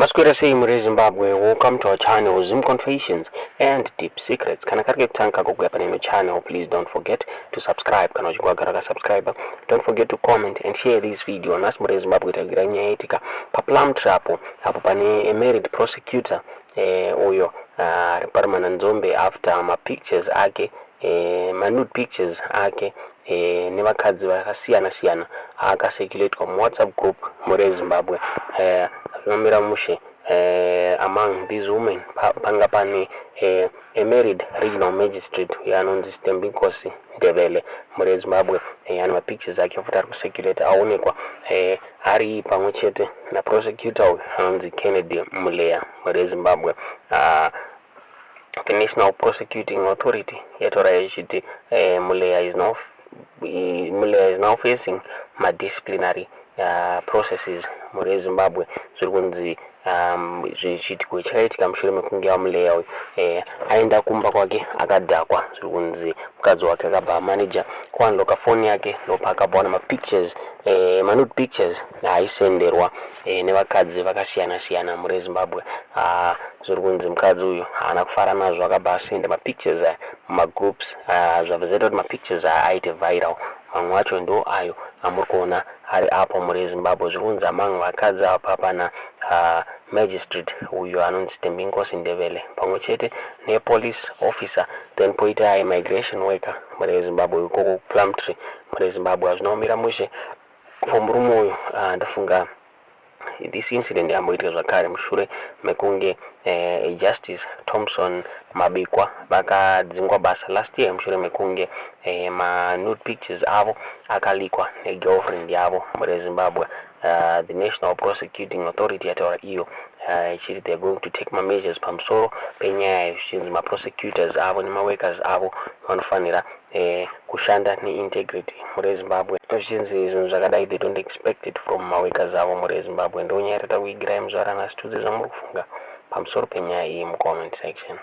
Maswera sei muri Zimbabwe? Welcome to our channel, Zim Confessions and Deep Secrets. Kana kari kekutanga kako kuuya pane ino channel, please don't forget to subscribe. Kana uchinge wagara wakasubscribe, don't forget to comment and share this video. Nhasi muri Zimbabwe takuvigirai nyaya yaitika paPlumtree apo pane a married prosecutor uyo ari parumananzombe after mapictures ake, manude pictures ake nevakadzi vakasiyana siyana akacirculatwa muWhatsApp group muri Zimbabwe. Zvinomira mushe. Among these women panga pane a married regional magistrate uyo anonzi Stembinkosi Ndebele muri Zimbabwe. Ane mapictures ake futi ari kucirculate, aonekwa ari pamwe chete naprosecutor uyu anonzi Kennedy Muleya muri Zimbabwe. The National Prosecuting Authority yatora ichiti Muleya is now facing madisciplinary processes muri Zimbabwe. Zviri kunzi zvichiitiko chakaitika mushure mekunge vaMuleya uyu aenda kumba kwake akadhakwa. Zviri kunzi mukadzi wake akabva amanager kuunlocka foni yake, ndopaakabva wana mapictures, manude pictures aisenderwa nevakadzi vakasiyana siyana muri Zimbabwe. Zviri kunzi mukadzi uyu haana kufara nazvo, akabva asenda mapictures aya mumagroups. Zvabva zvaita kuti mapictures aya aite viral. Mamwe acho ndo ayo amuri kuona ari apo muri Zimbabwe. Zviri kunzi among vakadzi apa pana magistrate uyo anonzi Tembinkosi Ndebele pamwe chete nepolice officer, then poita migration worker muri Zimbabwe ikoko kuPlumtree muri Zimbabwe. Hazvina kumira mushe for murume uyu. Ndafunga this incident yamboitika zvakare mushure mekunge Justice Thompson Mabikwa vakadzingwa basa last year mushure mekunge manude pictures avo akaleakwa negirlfriend yavo muri Zimbabwe. The National Prosecuting Authority yataura iyo ichiti they are going to take mameasures pamusoro penyaya, zvichinzi maprosecutors avo nemaworkers avo vanofanira kushanda neintegrity muri Zimbabwe. Zvichinzi zvinhu zvakadai they don't expect it from maworkers avo muri Zimbabwe. Ndo nyaya yatatakuigirai muzuva ranhasi. Tiudze zvamuri kufunga pamusoro penyaya iyi mucomment section.